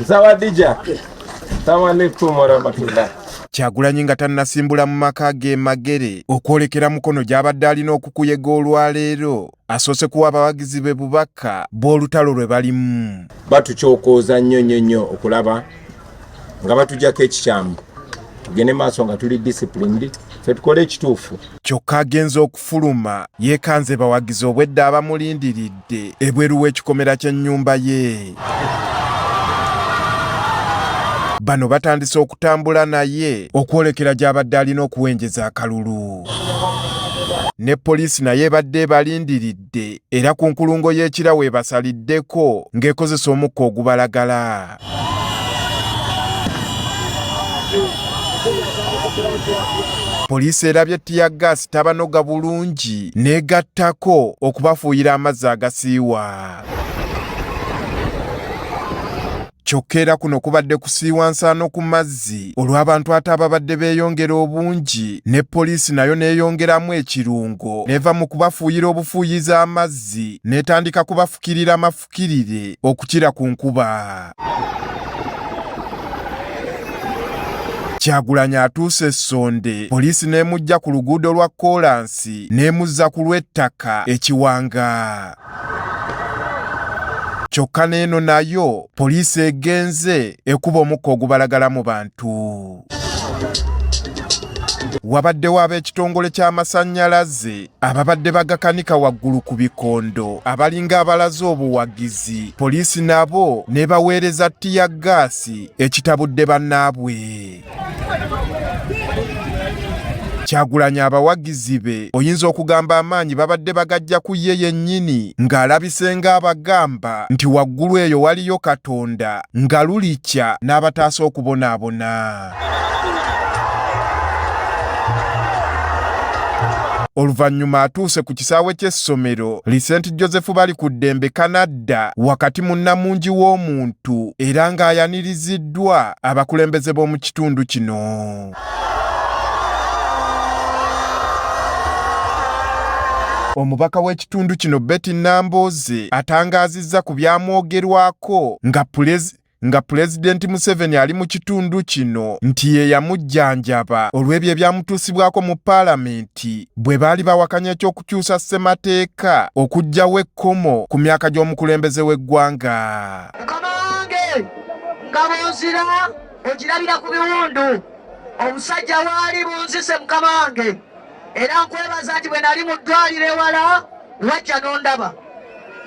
Nsawadija. Assalamu alaikum warahmatullah. Kyagulanyi nga tannasimbula mu maka ge Magere okwolekera Mukono gy'abadde alina okukuyega olwaleero, asoose kuwa abawagizi be bubaka bw'olutalo lwe balimu. Batukyokooza nnyo nnyo nnyo okulaba nga batujjako ekikyamu, tugende maaso nga tuli disciplined, ffe tukole ekituufu. Kyokka agenze okufuluma yeekanze bawagizi obwedda abamulindiridde ebweru w'ekikomera ky'ennyumba ye. Bano batandise okutambula naye okwolekera gy'abadde alina okuwenjeza akalulu. Ne poliisi naye ebadde ebalindiridde era ku nkulungo y'ekira weebasaliddeko ng'ekozesa omukka ogubalagala. Poliisi erabye ttiyaggaasi tabanoga bulungi n'egattako okubafuuyira amazzi agasiiwa. Kyokka era kuno kubadde kusiiwa nsaano ku mazzi olw'abantu ate ababadde beeyongera obungi ne poliisi nayo n'eyongeramu ekirungo n'eva mu kubafuuyira obufuuyiza amazzi n'etandika kubafukirira mafukirire okukira ku nkuba. Kyagulanyi atuuse Essonde, poliisi n'emujja ku luguudo lwa koolansi n'emuzza ku lw'ettaka e Kiwanga. Kyokka n'eno nayo poliisi egenze ekuba omukka ogubalagala mu bantu. Wabaddewo ab'ekitongole ky'amasannyalaze ababadde bagakanika waggulu ku bikondo abalinga abalaze obuwagizi, poliisi nabo n'ebaweereza ttiyaggaasi ekitabudde bannaabwe. Kyagulanyi abawagizi be oyinza okugamba amaanyi babadde bagajja ku ye yennyini ng'alabise ng'abagamba nti waggulu eyo waliyo Katonda nga lulikya n'abataasa okubonaabona. Oluvannyuma atuuse ku kisaawe ky'essomero li St Joseph Balikuddembe Kanadda wakati mu nnamungi w'omuntu era ng'ayaniriziddwa abakulembeze b'omu kitundu kino. Omubaka w'ekitundu kino Betty Nambooze atangaazizza ku byamwogerwako nga nga Pulezidenti Museveni ali mu kitundu kino nti ye yamujjanjaba olw'ebyo ebyamutuusibwako mu Paalamenti bwe baali bawakanya eky'okukyusa ssemateeka okuggyawo ekkomo ku myaka gy'omukulembeze w'eggwanga. Mukama wange nga bw'ozira ogirabira ku biwundu, obusajja waali bunzise mukama wange, era nkwebaza nti bwe nali mu ddwaliro ewala wajja n'ondaba,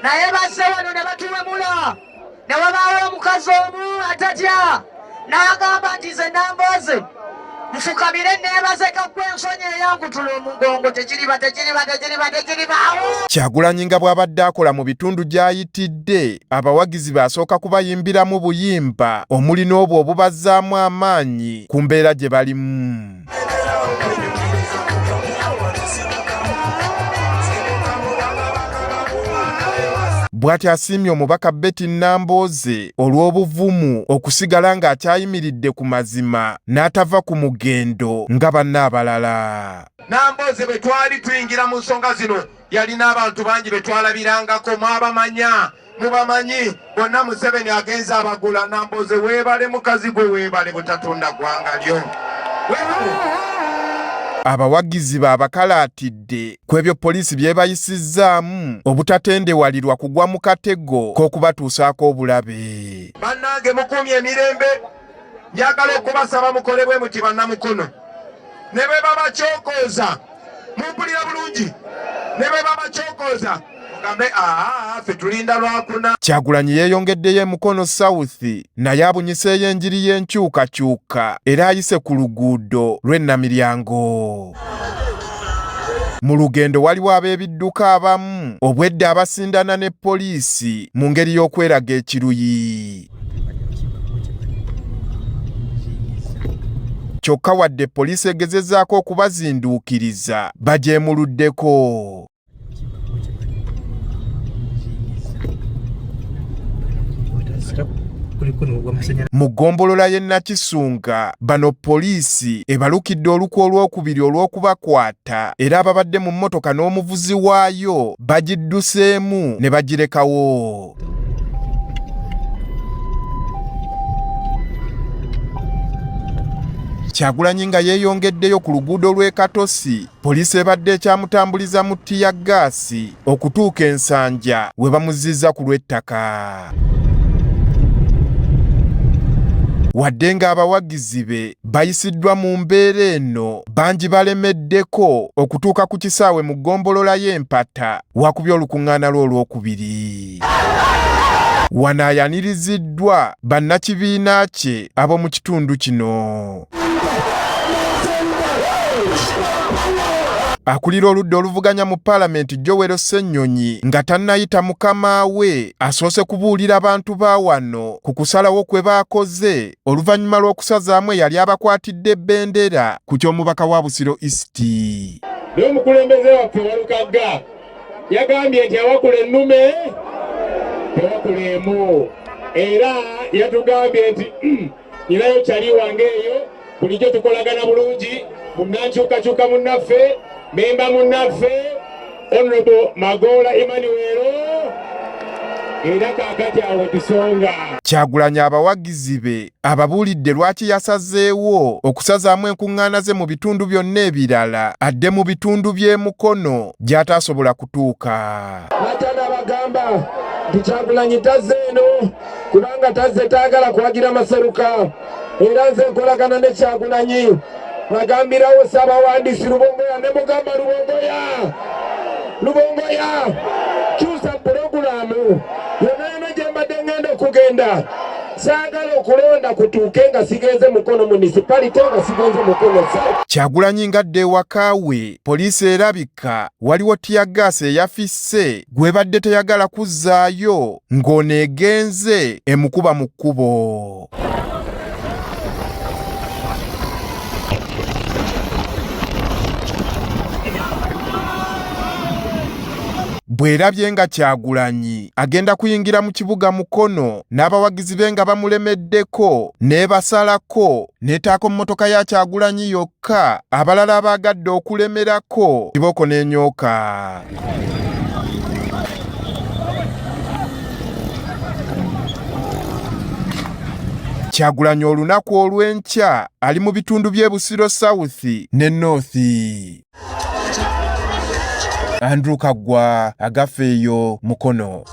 naye bazze wano ne batuwemula. Ne wabaawo omukazi omu atatya n'agamba nti nze Nambooze nfukamire neebaze kaggwa ensonyi eyankutula omugongo, tekiriba tekiriba tekiriba tekiribaawo. Kyagulanyi nga bw'abadde akola mu bitundu gy'ayitidde, abawagizi be asooka kubayimbiramu buyimba omuli n'obwo obubazzaamu amaanyi ku mbeera gye balimu. Bw'atyo asiimye omubaka Betty Nambooze olw'obuvumu okusigala ng'akyayimiridde ku mazima n'atava ku mugendo nga banne abalala. Nambooze bwe twali tuyingira mu nsonga zino yalina abantu bangi be twalabirangako, mwabamanya, mubamanyi bonna. Museveni agenze abagula. Nambooze weebale mukazi gwe, weebale butatunda ggwanga lyo. Abawagizi be abakalaatidde ku ebyo poliisi byebayisizzaamu obutatendewalirwa kugwa mu katego k'okubatuusaako obulabe. Bannange mukuumye emirembe, njagala okubasaba mukole bwe muti bannamukono, ne bwe babakyokooza mumpulira bulungi, ne bwe babakyokooza mugambe aa ffe tulinda lwakuna. Kyagulanyi yeeyongeddeyo e Mukono South naye abunyiseeyo enjiri y'enkyukakyuka era ayise ku luguudo lw'e Namiryango. Mu lugendo waliwo ab'ebidduka abamu obwedda abasindana ne poliisi mu ngeri y'okweraga ekiruyi. Kyokka wadde poliisi egezezaako okubazinduukiriza bagyemuluddeko. Mu ggombolola y'e Nakisunga bano poliisi ebalukidde olukwe olwokubiri olw'okubakwata era ababadde mu mmotoka n'omuvuzi waayo bagidduseemu ne bagirekawo. Kyagulanyi nga yeeyongeddeyo ku luguudo lw'e Katosi, poliisi ebadde ekyamutambuliza mu ttiya ggaasi okutuuka e Nsanja we bamuzzizza ku lw'ettaka. Wadde ng'abawagizi be bayisiddwa mu mbeera eno, bangi balemeddeko okutuuka ku kisaawe mu ggombolola y'e Mpata wakubye olukuŋŋaana lwe olwokubiri. Wano ayaniriziddwa bannakibiina kye ab'omu kitundu kino. Akulira oludda oluvuganya mu palamenti Joel Ssennyonyi nga tannayita mukama we asoose kubuulira bantu ba wano ku kusalawo kwe baakoze oluvannyuma lw'okusazaamu eyali abakwatidde bendera ku ky'omubaka wa Busiro East. Naye omukulembeze waffe Walukagga yagambye nti awakula ennume tewakula emu, era yatugambye nti nyinayo kyali wange eyo bulijjo tukolagana bulungi munnankyukakyuka munnaffe memba munnaffe Honorable Magoola Emmanuel, era kaakati awo tusonga. Kyagulanyi abawagizi be ababuulidde lwaki yasazeewo okusazaamu enkuŋŋaana ze mu bitundu byonna ebirala adde mu bitundu by'e Mukono gy'ataasobola kutuuka. Natana bagamba nti Kyagulanyi tazze eno kubanga tazze taagala kuwagira Maseruka, era nze nkolagana ne Kyagulanyi. Nagambirawo Ssaabawandiisi Lubongoya ne mugamba Lubongoya, Lubongoya kyusa pulogulaamu yonna yonna gye mbadde ngenda okugenda. Saagala okulonda kutuuke nga sigenze Mukono municipality, nga sigenze Mukono. Kyagulanyi ng'adda ewaka we, poliisi erabika waliwo ttiyaggaasi eyafisse gw'ebadde teyagala kuzzaayo ng'ono egenze emukuba mu kkubo. Bw'erabye nga Kyagulanyi agenda kuyingira mu kibuga Mukono n'abawagizi be nga bamulemeddeko n'ebasalako n'etaako mmotoka ya Kyagulanyi yokka, abalala abaagadde okulemerako kibooko n'enyooka. Kyagulanyi olunaku olw'enkya ali mu bitundu by'e Busiro South ne North. Andrew Kaggwa, Agafeeyo, Mukono.